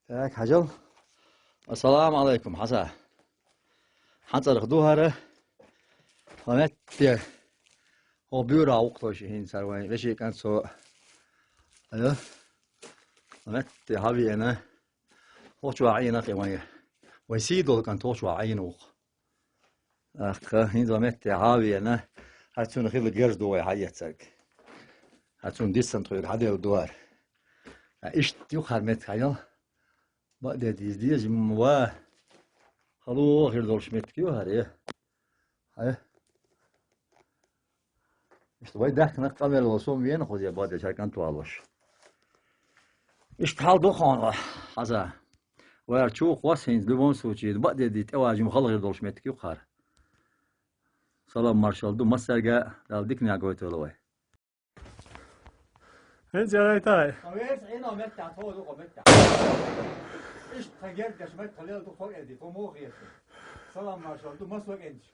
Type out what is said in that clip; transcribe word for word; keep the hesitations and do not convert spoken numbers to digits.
Так, хьажал. Ассаламу Ӏалайкум, Хьасан. Хьан цӀарах ду хӀара? Ламетте. Хьо буьра вукхо ши хӀинца хӀара вайн веший кӀант со. Ая? Ламетте хьавеана. Хьо чу Ӏийна кхе вайн. Вайн сий дола кӀант хьо чу Ӏийна вукхо. Ахка, хӀинца ламетте хьавеана. ХӀара цунна хила герз ду вай хьаэцарг. ХӀара цунна дисан тхоьга хьаделла дуар. А иштта юха хӀара меттиг хьаял. Баъде дийз деза ма ва. Хало хир долуш меттиг ю хӀара, э. Хьай. Иштта вай даьхкина къамел волу сом вена хоза баъде шар кӀант валош. Иштта хьал ду хьуна, Хьасан. Вара чу кхосса хӀинца, в любом случае, баъде ди тӀеважим хала хир долуш меттиг ю хӀара. Салам маршалла ду массаьрга, Дала диканиг гойтийла вай. ХӀинца яхайтай. Сан верца Ӏийна меттехь, тхо дукха меттехь. Иштта тхан герга деш меттехь лела ду, тхо кӀентий, тхо муха хеташ. Салам маршалла ду, массо кӀентий.